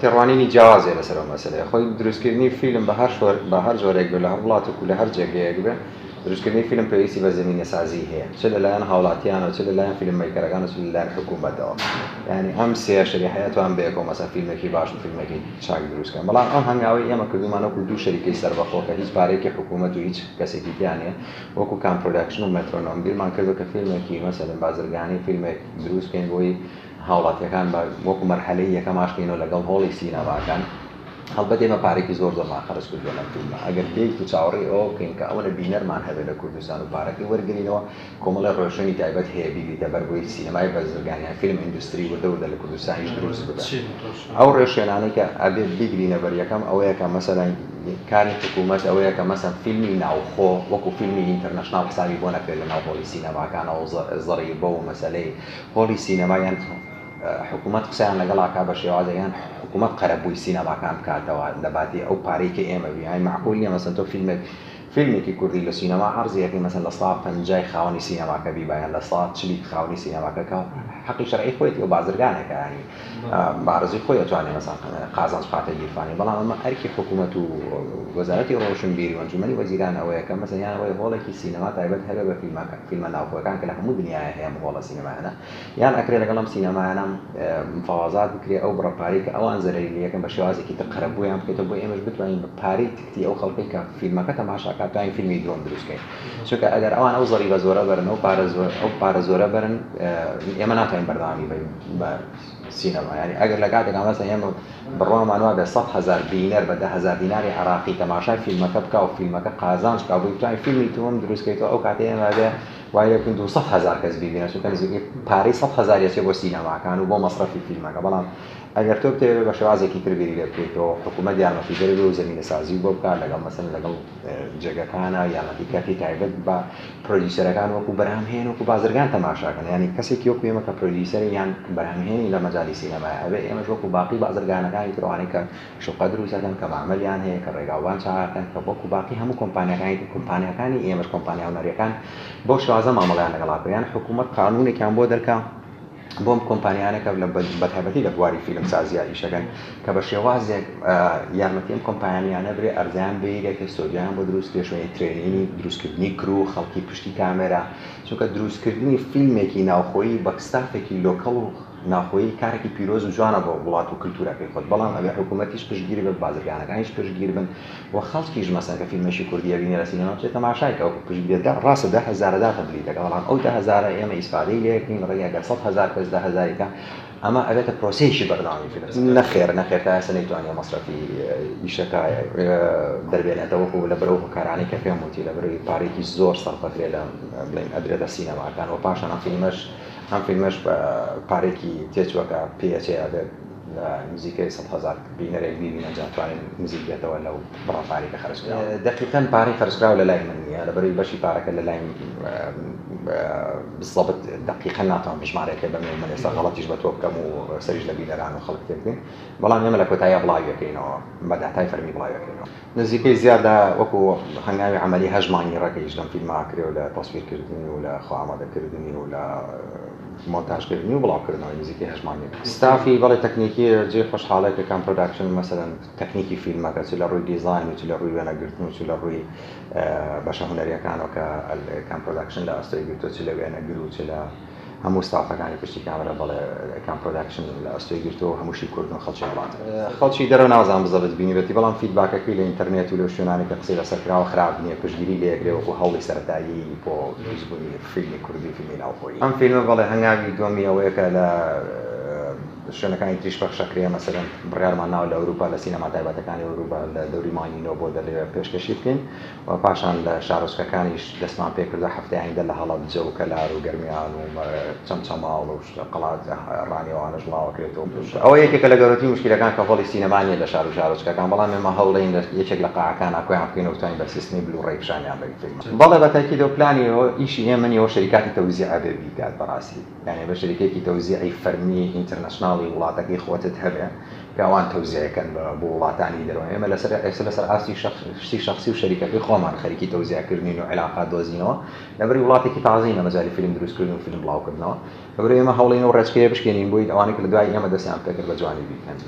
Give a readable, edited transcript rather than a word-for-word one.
تێڕوانینی جیاواز هەیە لەسەر ئەو مەسەلەیە. خۆی دروستکردنی فیلم بە هەر شۆر بە هەر جۆرێک بێ لە هەر وڵاتێک و لە هەر جێگەیەک بێ دروستکردنی فیلم پێویستی بە زەمینەسازی هەیە چ لەلایەن هاوڵاتیانەوە چ لەلایەن فیلم maker ەکان و چ لەلایەن حکوومەتەوە. یانی ئەم سێ شەریحەیە توان بەیەکەوە مەسەن فیلمێکی باش و فیلمێکی چاک دروست کەن. بەڵام ئەم هەنگاوەی ئێمە کردوومانە وەکوو دوو شەریکەی سەربەخۆ کە هیچ پارەیەکی حکوومەت و هیچ کەسێکی تیا نییە وەکوو کام پرۆداکشن و مێترۆنۆم بیرمان کردووە کە فیلمێکی مەسەلەن بازرگانی فیلمێک دروست بکەین بۆی هاوڵاتیەکان بە وەکو مەرحەلەی یەکەم ئاشکەینەوە لەگەڵ هۆڵی سینەماکان هەڵبەت ئێمە پارێکی زۆر زۆرمان خەرج کردووە لەم فیلمە ئەگەر بێیت و چاوەڕێی ئەوە بکەین کە ئەوەنە بینەرمان هەبێت لە کوردستان و پارەکەی وەرگرینەوە کۆمەڵێ ڕێوشوێنی تایبەت هەیە بیگریتە بەر بۆی سینەمای بازرگانی یان film industry وردە وردە لە کوردستانیش دروست ببێت ئەو ڕێوشوێنانەی کە ئەبێ بیگرینە بەر یەکەم ئەوەیە کە مەسەلەن کاری حکوومەت ئەوەیە کە مەسەن فیلمی ناوخۆ وەکو فیلمی international حسابی بۆ نەکرێت لە ناو هۆڵی سینەماکانەوە زەڕیبە و مەسەلەی هۆڵی سینەما یان حکوومەت قسەیان لەگەڵا کا بە شێوازێک یان حکوومەت قەرەبووی سینەماکان بکاتەوە لە باتی ئەو پارەی کە ئێمە بی یانی مەعقول نییە مەسەن تۆ فیلمێک فیلمێکی کوردی لە سینەما عەرزی ئەکەی مەسەن 50%ی خاوەنی سینەماکە بیبا یان 40%ی خاوەنی سینەماکە کە حەقی شەرعی خۆیەتی ئەو بازرگانێکە یانی بە ئارەزووی خۆی ئەتوانێ مەسەن قازانج بخاتە گیرفانی بەڵام ئەمە ئەرکی حکوومەت و وەزارەتی ڕۆشنبیری و ئەنجومەنی وەزیران ئەوەیە کە مەسەن یان ئەوەی هۆڵێکی سینەما تایبەت هەبێ بە فیلمەکە فیلمە ناوخۆیەکان کە لە هەموو دنیایا هەیە ئەم هۆڵە سینەمایانە یان ئەکرێ لەگەڵ ئەم سینەمایانە مفاوەزات بکرێ ئەو بڕە پارەی کە ئەوان زەرەری لێ ئەکەن بە شێوازێکی تر قەرەبوویان بکەیتەوە بۆ ئێمەش بتوانین بە پارەی تکتی ئەو خەڵکەی کە فیلمەکە تەماشا کات بتوانین فیلمی دووەم دروست کەین چونکە ئەگەر ئەوان ئەو زەریبە زۆرە بەرن ئەو پارە زۆر ئەو پارە زۆرە بەرن ئێمە ناتوانین بەردەوامی بین بە سینەما یانی ئەگەر لە کاتێکا مەسەن ئێمە بڕوامان وابێ 100,000 بینەر بە 10,000 دیناری عێراقی تەماشای فیلمەکە بکا و فیلمەکە قازانج بکا بۆی بتوانین فیلمی دووەم دروست کەیتەوە ئەو کاتەی ئێمە بێ وای لێ بکەین 200,000 کەس بیبینە چونکە نزیکەی پارەی 100,000 ئەچێ بۆ سینەماکان و بۆ مەسرەفی فیلمەکە بەڵام ئەگەر تۆ بتەوێ بە شێوازێکی تر بیری لێ بکەیتەوە حکوومەت یارمەتیدەر بێ و زەمینەسازی بۆ بکات لەگەڵ مەسەن لەگەڵ جێگەکانە یارمەتی کەرتی تایبەت بە producer ەکان وەکو بەرهەمهێن وەکو بازرگان تەماشاکەن یانی کەسێکی وەکو ئێمە کە producer یان بەرهەمهێنی لە مەجالی سینەمایە ئەبێ ئێمەش وەکو باقی بازرگانەکانی تر ئەوانەی کە شوقە دروست ئەکەن کە مەعمەلیان هەیە کە ڕێگاوبان چاکەکەن کە وەکو باقی هەموو کۆمپانیاکانی تر کۆمپانیاکانی ئێمەش کۆمپانیا هونەریەکان بەو شێوازە مامەڵەیان لەگەڵا بکرێ یان حکوومەت قانوونێکیان بۆ دەرکا بۆ ئەم کۆمپانیانە کە بەتایبەتی لە بواری فیلمسازیا ئیشەکەن کە بە شێوازێک یارمەتی ئەم کۆمپانیانە برێ ئەرزیان بگیرێت ستۆدیۆیان بۆ دروست کرێ شوێنی training ی دروستکردنی crew خەڵکی پشتی کامێرا چونکە دروستکردنی فیلمێکی ناوخۆیی بە ستافێکی local و ناوخۆیی کارێکی پیرۆز و جوانە بۆ وڵات و کلتورەکەی خۆت بەڵام ئەبێ حکوومەتیش پشتگیر بێت بازرگانەکانیش پشتگیر بن و خەڵکیش مەسەن کە فیلمێکی کوردی ئەبینێ لە سینەما بچێت تەماشای کە وەکو پشتگیر دە ڕاستە 10,000 داتە بلیتەکە بەڵام ئەو 10,000 ئێمە ئیسفادەی لێ ئەکەین ڕێگە ئەگەر 100,000 کەس 10,000 کە ئەمە ئەبێتە پرۆسەیەکی بەردەوامی فیلم نەخێر نەخێر تا ئێستا نەیتوانیوە مەسرەفی ئیشەکە دەربێنێتەوە وەکو لە بەرەو هۆکارانەی کە پێم وتی لە بەرەوەی پارێکی زۆر سەرف ئەکرێ لە بڵێین ئەدرێتە سینەماکان و پاشان ئەم فیلمەش ئەم فیلمەش پارێکی تێچووە کە پێ ئەچێ ئەبێت لە نزیکەی 100,000 بینەرێک بیبینن جا توانین نزیک بێتەوە لەو بڕە پارەی کە خەرج کراوە. دەقیقەن پارەی خەرجکراو لە لای من نییە لەبەرەوەی بەشی پارەکە لە لای بزەبت دەقیقەن ناتوانم ژمارەیەک بەم من ئێستا غەڵەتیش بە تۆ بکەم و سەریش لە بینەران و خەڵک تێبگەین بەڵام ئێمە لە کۆتاییا بڵاویەکەینەوە بە داتای فەرمی بڵاویەکەینەوە نزیکەی زیاد لە وەکو هەنگاوی عەمەلی هەشت مانگی ڕێکە ئیش لەم فیلمە ئەکرێ و لە تەسویرکردنی و لە خۆ ئامادەکردنی و لە مۆنتاژکردنی و بڵاوکردنەوەی نزیکەی هەشت مانگی ستافی بەڵێ تەکنیکی جێی خۆشحاڵە کە کام پرۆداکشن مەسەلەن تەکنیکی فیلمەکە چ لە ڕووی دیزاین و چ لە ڕووی وێنەگرتن و چ لە ڕووی بەشە هونەریەکانەوە کە کام پرۆداکشن لە ئەستۆی گرتووە چ لە وێنەگر و چ لە هەموو ستافەکانی پشتی کامێرا بەڵێ کام پرۆداکشن لە ئەستۆی گرتووە و هەمووشی کوردن و خەڵکی وڵاتن. خەڵکی دەرەوە نازانم بزەبت بینیبێتی بەڵام feedback ەکەی لە ئینتەرنێت و لەو شوێنانەی کە قسەی لەسەر کراوە خراپ نییە پشتگیری لێ ئەکرێ وەکو هەوڵی سەرەتایی بۆ دروستبوونی فیلمی کوردی و فیلمی ناوخۆیی. ئەم فیلمە بەڵێ هەنگاوی دووەمی ئەوەیە کە لە شوێنەکانی تریش پەخش ئەکرێ مەسەلەن بڕیارمان ناوە لە ئەوروپا لە سینەما تایبەتەکانی ئەوروپا لە دەوری مانگی نۆ بۆ دەرەوێ پێشکەشی بکەین و پاشان لە شارۆچکەکانیش دەستمان پێکردووە هەفتەی ئایندە لە هەڵەبجە و کەلار و گەرمیان و چەمچەماڵ و قەڵات ڕانیە ئەوانەش بڵاوەکرێتەوە. ئەوە یەکێکە لە گەورەترین موشکیلەکان کە هۆڵی سینەما نییە لە شار و شارۆچکەکان، بەڵام ئێمە هەوڵدەین لە یەکێک لە قاعەکانا کۆیان بکەینەوە بتوانین بە سیستمی Blu-ray پیشانیان بەین فیلمە. بەڵێ بە تەئکیدەوە پلانی ئەوە ئیشی ئێمە نییە ئەوە شەریکاتی تەوزیع ئەبێ بیکات بەڕاستی یانی ئەبێ شەریکەیەکی تەوزیعی فەرمی international ی وڵاتەکەی خۆتت هەبێ کە ئەوان تەوزیعەکەن بە بۆ وڵاتانی دەرەوە ئێمە لەسەر ئێستا لەسەر ئاستی شخصی شخصی و شەریکەکەی خۆمان خەریکی تەوزیعکردنین و عیلاقات دۆزینەوە لەبەری وڵاتێکی تازەین لە مەجالی فیلم دروستکردن و فیلم بڵاوکردنەوە لەبەر ئێمە هەوڵین و ڕێچکەیە بشکێنین بۆی ئەوانەی کە لە دوای ئێمە دەستیان پێکرد بە جوانی بیکەن.